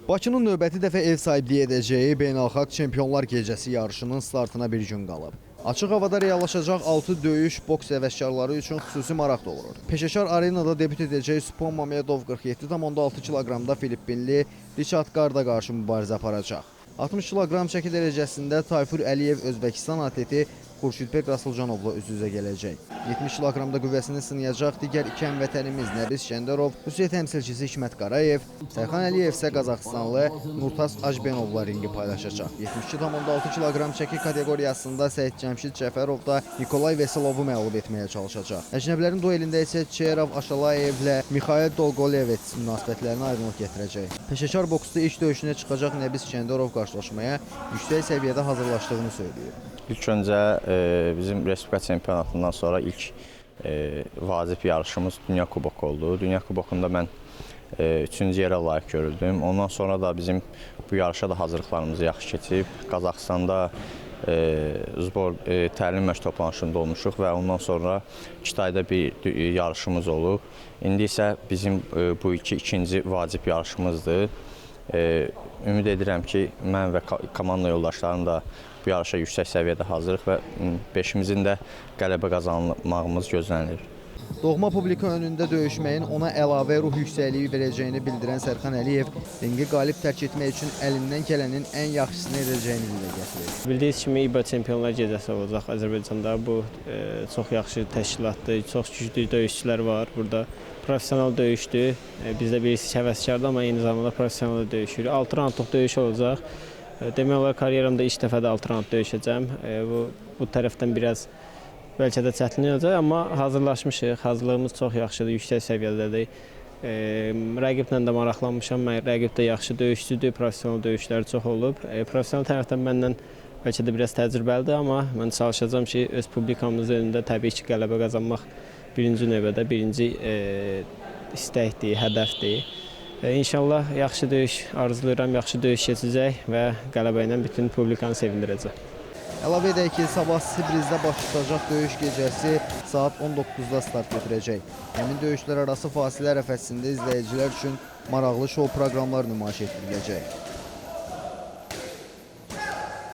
Bakının növbəti dəfə ev sahibliyi edəcəyi Beynəlxalq Çempionlar Gecəsi yarışının startına bir gün qalıb. Açıq havada reallaşacaq 6 döyüş boks həvəskarları üçün xüsusi maraq doğurur. Peşəkar arenada debüt edəcək Supon Mamedov 47,6 kiloqramda Filippinli Richard Qarda qarşı mübarizə aparacaq. 60 kiloqram çəki dərəcəsində Tayfur Əliyev Özbəkistan atleti Xurşidbek Rasulcanovla üz-üzə gələcək. 70 kiloqramda qüvvəsini sınayacaq digər iki həmvətənimiz Nəbi İsgəndərov, Rusiya təmsilçisi Hikmət Qarayev, Sərxan Əliyev isə Qazaxıstanlı Nurtas Ajbenovla ringi paylaşacaq. 72,6 kiloqram çəki kateqoriyasında Səyid Cəmşid Cəfərov da Nikolay Veselovu məğlub etməyə çalışacaq. Əcnəbilərin duelində isə Çerov Aşalayevlə Mixail Dolgolevets münasibətlərinə aydınlıq gətirəcək. Peşəkar boksda ilk döyüşünə çıxacaq Nəbi İsgəndərov qarşılaşmaya yüksək səviyyədə hazırlaşdığını söyləyir. İlk öncə bizim Respublika çempionatından sonra ilk vacib yarışımız Dünya Kuboku oldu. Dünya Kubokunda mən üçüncü yerə layiq görüldüm. Ondan sonra da bizim bu yarışa da hazırlıqlarımız yaxşı keçib. Qazaxıstanda zbor təlim məşq toplanışında olmuşuq və ondan sonra Kitayda bir yarışımız olub. İndi isə bizim bu ikinci vacib yarışımızdır. Ümid edirəm ki, mən və komanda yoldaşlarım da bu yarışa yüksək səviyyədə hazırıq və beşimizin də qələbə qazanmağımız gözlənilir. Doğma publika önündə döyüşməyin ona əlavə ruh yüksəkliyi verəcəyini bildirən Sərxan Əliyev ringi qalib tərk etmək üçün əlindən gələnin ən yaxşısını edəcəyini dilə gətirir. Bildiyiniz kimi İBA Çempionlar Gecəsi olacaq Azərbaycanda. Bu çox yaxşı təşkilatdır, çox güclü döyüşçülər var burada. Professional döyüşdür. Bizdə bilirsiniz həvəskardır, amma eyni zamanda professional döyüşür. 6 raundluq döyüş olacaq. Demək olar karyeramda ilk dəfə də 6 raund döyüşəcəm. Bu tərəfdən biraz bəlkə də çətinlik olacaq, amma hazırlaşmışıq. Hazırlığımız çox yaxşıdır, yüksək səviyyədədir. Rəqiblə də maraqlanmışam. Rəqib də yaxşı döyüşçüdür, professional döyüşləri çox olub. Professional tərəfdən məndən bəlkə də biraz təcrübəlidir, amma mən çalışacağam ki, öz publikamızın önündə təbii ki, qələbə qazanmaq birinci növbədə birinci istəkdir, hədəfdir. İnşallah yaxşı döyüş arzulayıram, yaxşı döyüş keçəcək və qələbə ilə bütün publikanı sevindirəcək. Əlavə edək ki, sabah Sibrizdə baş tutacaq döyüş gecəsi saat 19-da start götürəcək. Həmin döyüşlər arası fasilə ərəfəsində izləyicilər üçün maraqlı şou proqramlar nümayiş etdiriləcək.